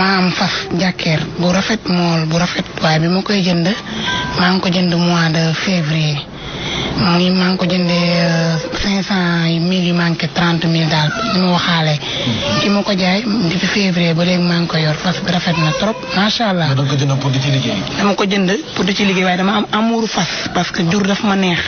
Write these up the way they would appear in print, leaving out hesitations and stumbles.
dama am fas jàkkeer bu rafet mool bu rafet waaye bi ma koy jënd maa ngi ko jënd mois de février maa ngi ko jëndee 500 000 yu manqué 30 000 daal ni ma waxaale ki ma ko jaay depuis février ba léegi maa ngi ko yor fas bi rafet na trop macha allah. dama ko jënd pour di ci liggéey. dama ko jënd pour di ci liggéey waaye dama am amour fas parce que jur daf ma neex.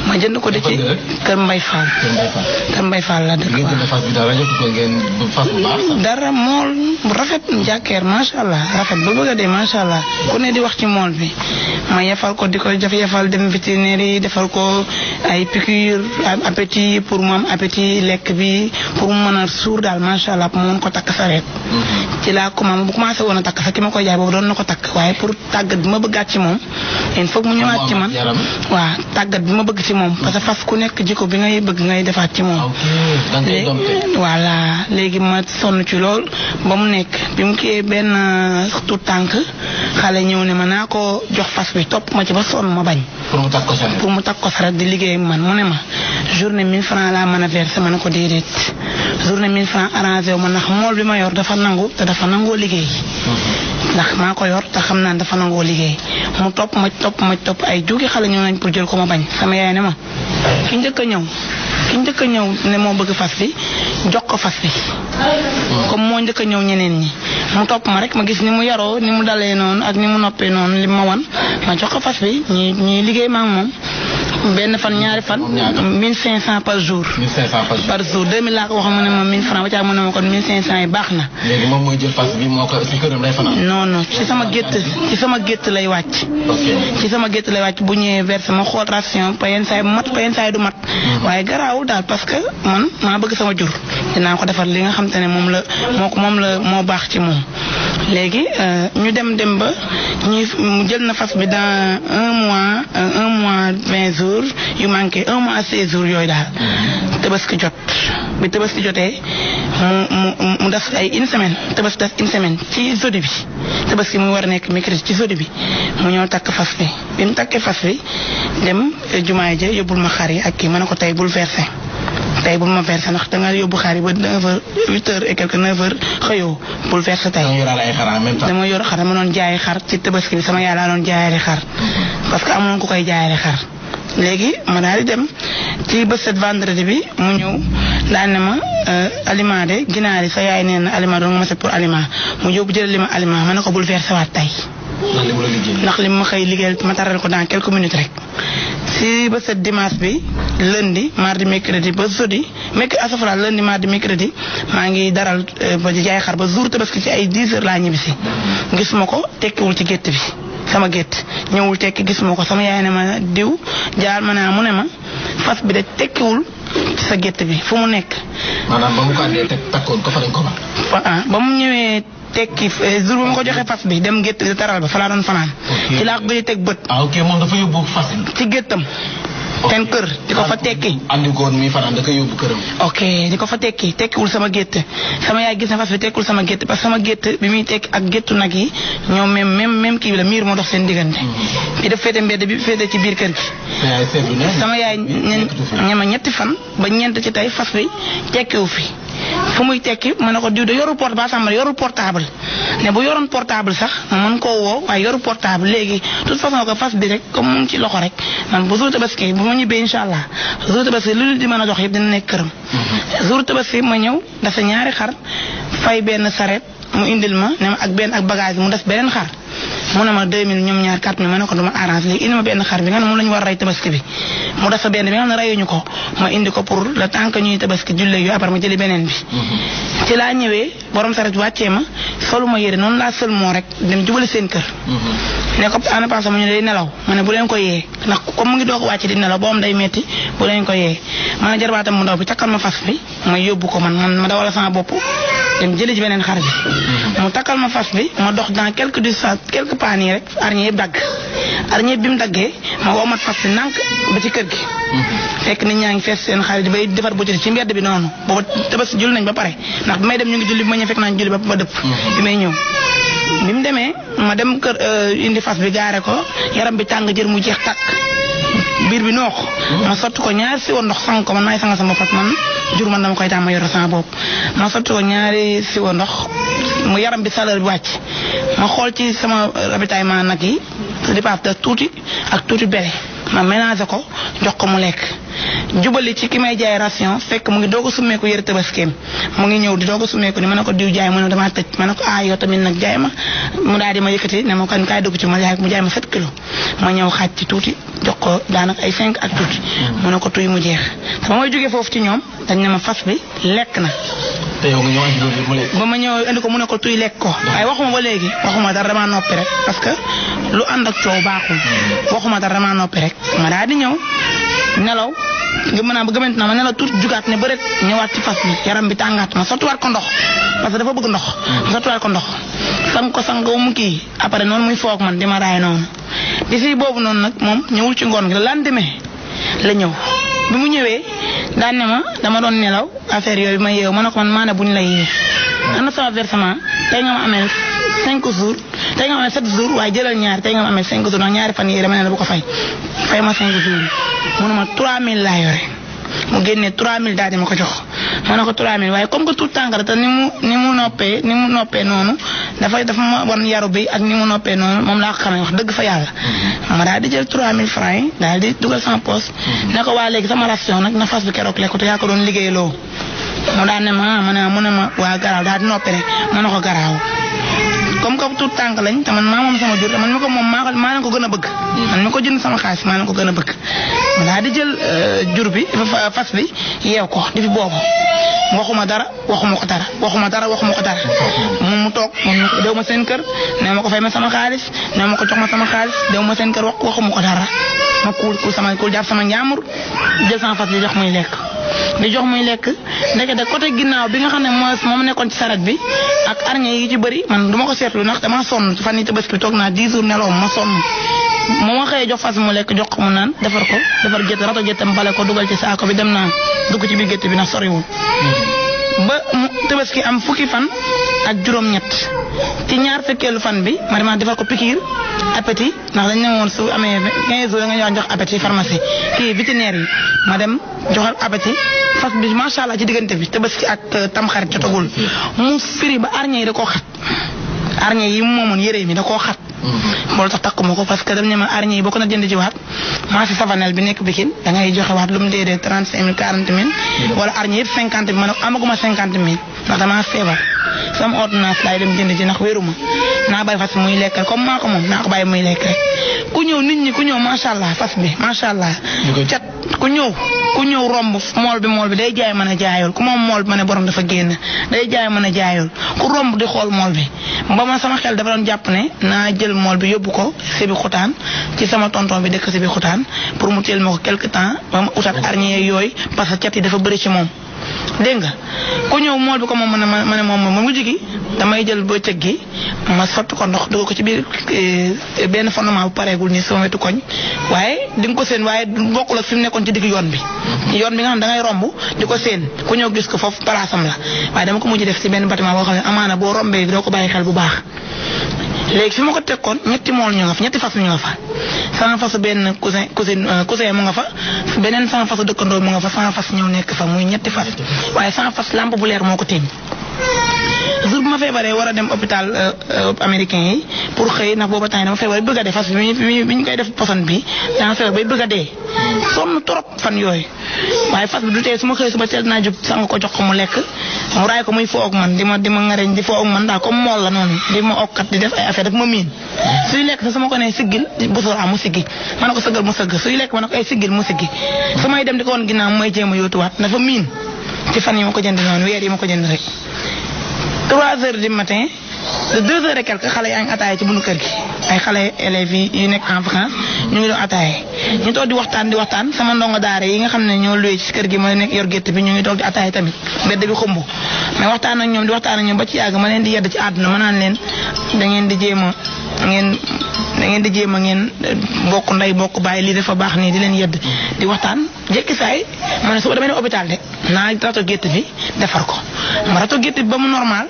ma jënd ko di ci Kër Mbay Fall. Kër Mbay Fall la dëkk waaw. dara mool bu rafet jàkkeer macha allah rafet ba bëgg a dee macha allah ku ne di wax ci mool bi ma yefal ko di ko yefal dem vétérinaire yi defal ko ay piqûre appétit pour mu am appétit lekk bi pour mu mën a suur daal macha allah mu mën ko takk sareet. ci laa bu commencé woon a takk sax ki ma koy jaay boobu doon na ko takk waaye pour tàggat bi ma bëggaat ci moom il faut mu ñëwaat ci man waaw tàggat bi ma bëgg ci moom parce que fas ku nekk jikko bi ngay bëgg ngay defaat ci moom. voilà léegi ma sonn ci lool ba mu nekk bi mu kii benn tout tànk xale ñëw ne ma naa ko jox fas bi topp ma ci ba sonn ma bañ. pour mu takk ko saret di liggéey man mu ne ma journée 1000 francs laa mën a verser ma ne ko déedéet journée 1000 francs arrangé wu ma ndax mool bi ma yor dafa nangu te dafa nangoo liggéey. ndax maa ko yor te xam naa dafa nangoo liggéey mu topp ay jógi xale ñëw nañ pour jël ko ma bañ sama yaay ne ma ki njëkk a ñëw ne moo bëgg fas bi jox ko fas bi comme moo njëkk a ñëw ñeneen ñi mu topp ma rek ma gis ni mu yaroo ni mu dalee noonu ak ni mu noppee noonu li ma wan ma jox ko fas bi ñuy liggéey ma ak moom benn fan ñaari fan 1500 par jour. 1500 par jour 2000 laa ko wax mu ne ma 1000 francs ba caa mu ne ma kon 1500 yi baax na. léegi moom mooy jël fas bi moo ko ci këram lay fanaan. non ci sama gétt lay wàcc. ci sama gétt lay wàcc bu ñëwee verse ma xool ration payen saay mat payen saay du mat. waaye garaawul daal parce que man maa bëgg sama jur dinaa ko defar li nga xam te ne moom la moo baax ci moom. léegi ñu dem ba mu jël na fas bi dans un mois 20 jours yu manqué 1 mois 16 jours yooyu daal. tabaski jot bi tabaski jotee mu def ay une semaine tabaski def une semaine ci jeudi bi tabaski mu war a nekk mercredi ci jeudi bi mu ñëw takk fas bi mu takkee fas bi dem jumaay ja yóbbul ma xar yi ak kii ma ne ko tey bul versé tey bul ma versé ndax da nga yóbbu xar yi ba 9h 8h et quelque 9h xëyoo bul versé tey. dama yor xar dama doon jaay xar ci tabaski bi sama yaay laa doon jaayale xar parce que amoon ku koy jaayale xar. léegi ma daal di dem ci bés set vendredi bi mu ñëw daal ne ma aliment de ginaar yi sa yaay nee na aliment doon nga ma set pour aliment mu yóbbu jël li ma aliment ma ne ko bul versé waat tey. ndax li ma xëy liggéeyal ma taral ko dans quelques minutes rek. si bés set dimanche bi lundi mardi mercredi ba jeudi lundi mardi mercredi maa ngi daral ba jaay xar ba jour tabaski ci ay 10h laa ñibbisi gisuma ko tekkiwul ci gétt bi. sama gétt ñëwul tekki gisuma ko sama yaay ne ma diw jaar ma naa mu ne ma fas bi de tekkiwul ci sa gétt bi fu mu nekk. maanaam ba mu ko andee takkoon ko fa lañ ko ba mu ñëwee tekki jour ba ma ko joxee fas bi dem gétt taral ba fa laa doon fanaan. ci laa ko gëj a teg bët. ok moom dafa yóbbu fas ci géttam. seen kër di ko fa tekki. andi ko woon mi fanaan da koy yóbbu këram. ok di ko fa tekkiwul sama gétt sama yaay gis na fas bi tekkiwul sama gétt parce que sama gétt bi muy tekki ak géttu nag yi ñoom même kii bi la miir moo dox seen diggante. bi daf féete mbedd bi féete ci biir kër gi. sama yaay ñama ñetti fan ba ñeent ci tey fas bi tekkiwu fi. fu muy tekki ma ne ko diw de yorul portable ne bu yoroon portable sax ma mën koo woo waaye yorul portable léegi toute façon ko fas bi rek comme mu ngi ci loxo rek man bu jour tabaski bu ma ñibbee incha allah jour tabaski lu di mën a jox yëpp dina nekk këram. jour tabaski ma ñëw dafa ñaari xar fay benn saret mu indil ma ne ma ak bagage mu def beneen xar mu ne ma 2000 ñoom ñaar 4000 ma ne ko duma arrange léegi indi ma benn xar bi nga ne moom la ñu war a rey tabaski bi mu def fa benn bi nga xam ne reyuñu ko ma indi ko pour le temps que ñuy tabaski jullee yu après ma jëli beneen bi. ci laa ñëwee borom saret wàccee ma solu ma yére noonu laa sël moo rek dem jubali seen kër. ne ko ana passé mu ñu day nelaw ma ne bu leen ko yee ndax comme mu ngi doog wàcce di nelaw boom day metti bu leen ko yee ma ne jarbaatam mu ndaw bi takkal ma fas bi ma yóbbu ko man ma dawal sama bopp dem jëli ci beneen xar bi. mu takkal ma fas bi ma dox dans quelques pas nii rek arñe yëpp dagg arñe bi mu daggee ma womat fas bi nànk ba ci kër gi. fekk nit ñaa ngi fees seen xarit bay defar bëccëg ci mbedd bi noonu booba tabaski julli nañ ba pare ndax bi may dem ñu ngi julli bi ma ñëw fekk naa ñu julli ba dëpp bi may ñëw. bi mu demee ma dem kër indi fas bi gaare ko yaram bi tàng jër mu jeex tàkk biir bi noox ma sotti ko ñaari siwo ndox sang ko man maay sanga sama fas man jur man dama koy tàmm ma yor sama bopp ma sotti ko ñaari siwo ndox mu yaram bi salaire bi wàcc ma xool ci sama ravitaillement nag yi di paaf da tuuti ak tuuti bele ma mélanger ko jox ko mu lekk jubali ci ki may jaay ration fekk mu ngi doog a summeeku yëre tabaskeem mu ngi ñëw di doog a summeeku ni ma ne ko diw jaay mu ne dama tëj ma ne ko yow tamit nag jaay ma mu daal di ma yëkkati ne ma kan kaay dugg ci ma jaay mu jaay ma 7 kilos ma ñëw xaaj ci tuuti jox ko daanaka ay 5 ak tuuti mu ne ko tuy mu jeex te ba may jógee foofu ci ñoom dañ ne ma fas bi lekk na te yow nga ñëwaat loolu mu lekk ba ma ñëw indi ko mu ne ko tuy lekk ko waaye waxuma ba léegi waxuma dara dama noppi rek parce que lu ànd ak coow baaxul waxuma dara dama noppi rek ma daal di ñëw nelaw gëmant na ma nelaw tuuti jugaat ne bëreet ñëwaat ci fas bi yaram bi tàngaat ma sottiwaat ko ndox parce que dafa bëgg ndox ma sottiwaat ko ndox sang ko mu kii après noonu muy foog man di ma raay noonu di si boobu noonu nag moom ñëwul ci ngoon gi la lendemain la ñëw bi mu ñëwee daan ne ma dama doon nelaw affaire yooyu ma yeewu ma ne ko man maa ne buñ la yee ana sama versement tey nga ma amee 5 jours tey nga ma amee 7 jours waaye jëlal ñaari tey nga ma amee 5 jours ndax ñaari fan yii dama ne la bu ko fay ma 5 jours mu ne ma 3000 laa yore mu génnee 3000 daal di ma ko jox ma ne ko 3000 waaye comme que tout tànk te ni mu noppee noonu dafa ma wan yaru bi ak ni mu noppee noonu moom laa ko xamee wax dëgg fa yàlla ma daal di jël 3000 francs yi daal di dugal sama poche ne ko waa léegi sama ration nag na fas bi keroog lekk te yaa ko doon liggéeyloo mu daal ne mu ne ma waa garaaw daal di noppi rek ma ne ko garaaw comme que tout tànk lañ te man maa moom sama jur te man mi ko moom maa leen ko gën a bëgg man mi ko jënd sama xaalis maa leen ko gën a bëgg ma daal di jël jur bi fas bi yeew ko di fi boobu waxuma dara waxuma ko dara moom mu toog moom dew ma seen kër ne ma ko fay ma sama xaalis ne ma ko jox ma sama xaalis dew ma seen kër waxuma ko dara ma kuul jàpp sama njaamur jël sama fas bi jox muy lekk ndeke côté ginnaaw bi nga xam ne moom nekkoon ci saret bi ak arñe yi ci bëri man du ma ko seetlu ndax dama sonn fan yi tabaski toog naa 10 jours nelaw ma sonn moo ma xëyee jox fas mu lekk jox ko mu naan defar gétt rato géttam bale ko dugal ci saako bi dem naa dugg ci biir gétt bi ndax soriwul ba tabaski am fukki fan ak juróom-ñett ci ñaar fekkeelu fan bi ma dama defar ko piqûre appétit ndax dañ ne woon su amee 15 jours da nga ñëwaat jox appétit pharmacie kii vétérinaire yi ma dem joxal appétit fas bi macha allah ci diggante bi tabaski ak tamxarit jotagul mu firi ba arñe yi da koo xat arñe yi moomoon yére mi da koo xat loolu tax takkuma ko parce que dañ ne ma arñe yi boo ko na jënd ci waat marché Savanel bi nekk Pikine da ngay joxe waat lu mu dee 35 000 40 000 wala arñe yëpp 50 000 ma ne amaguma 50 000 ndax damaa feebar sama ordonnance laay dem jënd ci ndax wéruma naa bàyyi fas muy lekk comme maa ko moom naa ko bàyyi muy lekk rek ku ñëw macha allah fas bi macha allah cat ku ñëw romb mool bi day jaay mën a jaayool ku moom mool bi ma ne borom dafa génn day jaay mën a jaayool ku romb di xool mool bi ba ma sama xel dafa doon jàpp ne naa jël mool bi yóbbu ko Sébi Xutaan ci sama tonton bi dëkk Sébi Xutaan pour mu teel ma ko quelque temps ba ma utaat arñe yooyu parce que cat yi dafa bëri ci moom dégg nga ku ñëw mool bi ko moom ma ne moom mu jigi damay jël bëccëg gi ma sotti ko ndox dugal ko ci biir benn fondement bu pareegul nii sama wetu koñ waaye di nga ko seen waaye bokkul ak fi mu nekkoon ci digg yoon bi nga xam da ngay romb di ko seen ku ñëw gis ko foofu palaasam la waaye dama ko mujj def ci benn bâtiment boo xam ne amaana boo rombee doo ko bàyyi xel bu baax léegi fi ma ko tekkoon ñetti mool ñu nga fa ñetti fas ñu nga fa sama fasu benn cousin mu nga fa beneen sama fasu dëkkandoo mu nga fa sama fas ñëw nekk fa muy ñetti fas waaye sama fas lampe bu leer moo ko téeñ jour bu ma feebaree war a dem hôpital américain yi pour xëy ndax booba temps dama feebar bëgg a dee fas bi ñu koy def poson bi dama feebar bay bëgg a dee sonn trop fan yooyu waaye fas bi du tee su ma xëy suba teel naa jóg sang ko jox ko mu lekk mu raay ko muy foo ak man di ma ngareñ di foo ak man daal comme mool la noonu di ma okkat di def ay affaire daf ma miin suy lekk sa su ma ko nee siggil busora mu siggi ma ne ko sëggal mu sëgg suy lekk ma ne ko ay siggil mu siggi su may dem di ko woon ginnaaw mooy jéem a yóotuwaat dafa miin ci fan yi ma ko jënd noonu weer yi ma ko jënd rek 3 heures du matin de 2 heures et quelques xale yaa ngi ataaya ci bunu kër gi ay xale élèves yi nekk en vacances ñu ngi doon ataaya ñu toog di waxtaan sama ndongo daara yi nga xam ne ñoo luwee ci kër gi ma nekk yor gétt bi ñu ngi toog di ataaya tamit mbedd bi xumb mais waxtaan ak ñoom ba ci yàgg ma leen di yedd ci àdduna ma naan leen da ngeen di jéem a ngeen bokk ndey bokk bàyyi lii dafa baax nii di leen yedd di waxtaan jekki saay ma ne suba damay dem hôpital de naa rato gétt bi defar ko ma rato gétt bi ba mu normal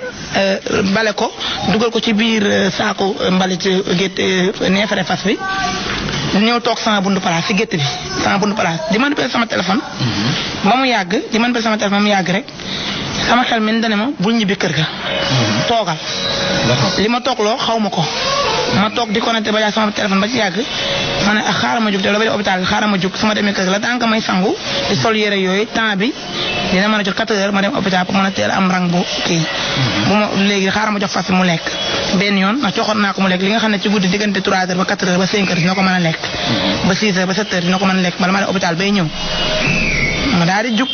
bale ko dugal ko ci biir saako mbalit gétt neefere fas bi ñëw toog sama bundu place si gétt bi sama bundu place di manipuler sama téléphone. ba mu yàgg di manipuler sama téléphone ba mu yàgg rek sama xel mi dane ma bul ñibbi kër ga. toogal. li ma toog loo xaw ma ko. ma toog di connecté ba sama téléphone ba ci yàgg ma ne xaaral ma jug te la ba di hôpital bi xaaral ma jug su ma demee kër ga la tant que may sangu di sol yére yooyu temps bi dina mën a jot 4 heures ma dem hôpital pour mën a teel am rang bu kii. bu ma léegi xaaral ma jox fas bi mu lekk benn yoon ndax joxoon naa ko mu lekk li nga xam ne ci guddi diggante 3 heures ba 4 heures ba 5 heures dina ko mën a lekk. ba 6 heures ba 7 heures dina ko mën a lekk bala ma dem hôpital bay ñëw ma daal di jug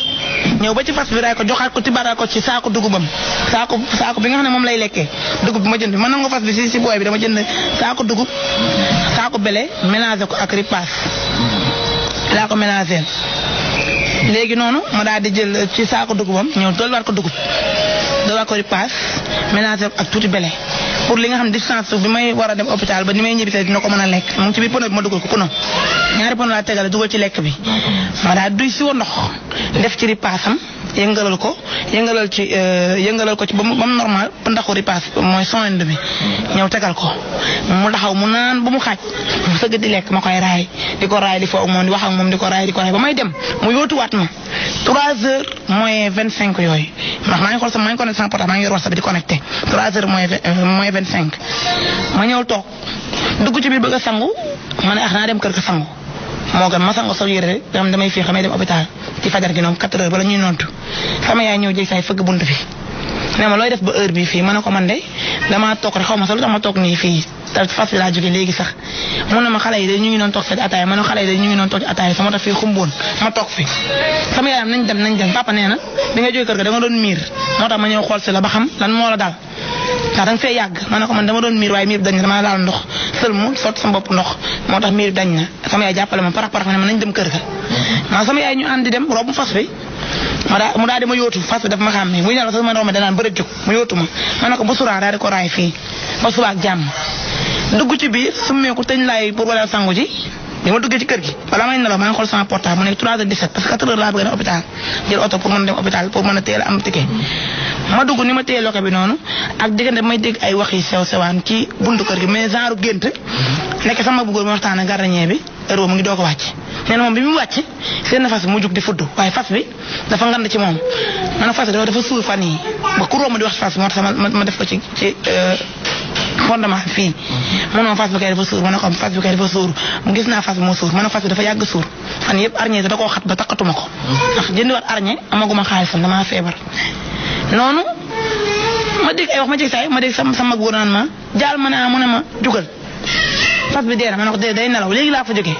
ñëw ba ci fas bi raay ko joxaat ko tibaral ko ci saako dugubam saako bi nga xam ne moom lay lekkee dugub bi ma jënd man nangu fas bi si booy bi dama jënd saako dugub saako bele mélangé ko ak ripaas laa ko mélangé léegi noonu ma daal di jël ci saako dugubam ñëw dolliwaat ko dugub dolliwaat ko ripaas mélangé ko ak tuuti bele pour li nga xam ne distance bi may war a dem hôpital ba ni may ñibbitee dina ko mën a lekk mu ngi ci biir pono bi ma dugal ko pono ñaari pono laa tegale dugal ci lekk bi ma daal duy si woon ndox def ci ripaasam yëngalal ko ci ba mu normal ba ndaxu ripaas mooy 100 bi ñëw tegal ko mu taxaw mu naan ba mu xaaj mu sëgg di lekk ma koy raay di ko raay di fo ak moom di wax ak moom di ko raay ba may dem mu yóotuwaat ma 3 heures moins 25 yooyu ndax maa ngi xool sama maa ngi connecté sama portable maa ngi yor WhatsApp di connecté 3 heures moins 25 ma ñëw toog dugg ci biir bëgg a sangu ma ne naa dem kër ga sangu moo gën ma sangu sol yére dam damay fii xamee dem hôpital ci fajar gi noonu 4 heures bala ñuy nontu sama yaay ñëw jël say fëgg bunt fi ne ma looy def ba heure bi fii ma ne ko man de damaa toog rek xaw ma sax lu tax ma toog nii fii te fas bi laa jóge léegi sax mu ne ma xale yi de ñu ngi doon toog fi ataaya ma ne xale yi de ñu ngi doon toog ci ataaya sama tax fii xumboon ma toog fi sama yaayam nañ dem papa nee na bi nga jóge kër ga da nga doon miir moo tax ma ñëw xool si la ba xam lan moo la daal ndax da nga fee yàgg ma ne ko man dama doon miir waaye miir bi dañ na dama laal ndox sël mu sotti sama bopp ndox moo tax miir bi dañ na sama yaay jàppale ma parax ne ma nañ dem kër ga ma sama yaay ñu ànd di dem robu fas bi mu daal di ma yóotu fas bi dafa ma xàmmee muy ñëw sax ma romb danaan bëri jóg mu yóotu ma ne ko ba suraa daal di ko raay fii ba suba ak jàmm dugg ci biir summeeku tëñ laay pour wala sangu ji bi ma duggee ci kër gi wala may nelaw maa ngi xool sama portable mu nekk 3h17 parce que 4 heures laa bëgg a dem hôpital jël oto pour mën a dem hôpital pour mën a teel a am ticket ma dugg ni ma téye loke bi noonu ak diggante may dégg ay wax yi sew sewaan ci buntu kër gi mais genre gént nekk sama bëggoon ma waxtaan ak gardien bi heure mu ngi doog a wàcc nee na moom bi mu wàcc seen fas bi mu jug di fudd waaye fas bi dafa ngand ci moom ma ne fas bi dafa suur fan yi ba ku romb di wax fas bi moo tax ma def ko ci fondement fii mu ne fas bi kay dafa suur ma ne ko fas bi kay dafa suur mu gis naa fas bi moo suur ma ne fas bi dafa yàgg suur fan yëpp arñe da koo xat ba takkatuma ko ndax jëndiwaat arñe amaguma xaalisam damaa feebar noonu ma dégg ay wax ma jég saay ma dégg sama mag wóor naan ma jaal ma ne mu ne ma jugal fas bi dee na ma ne ko dee day nelaw léegi laa fa jógee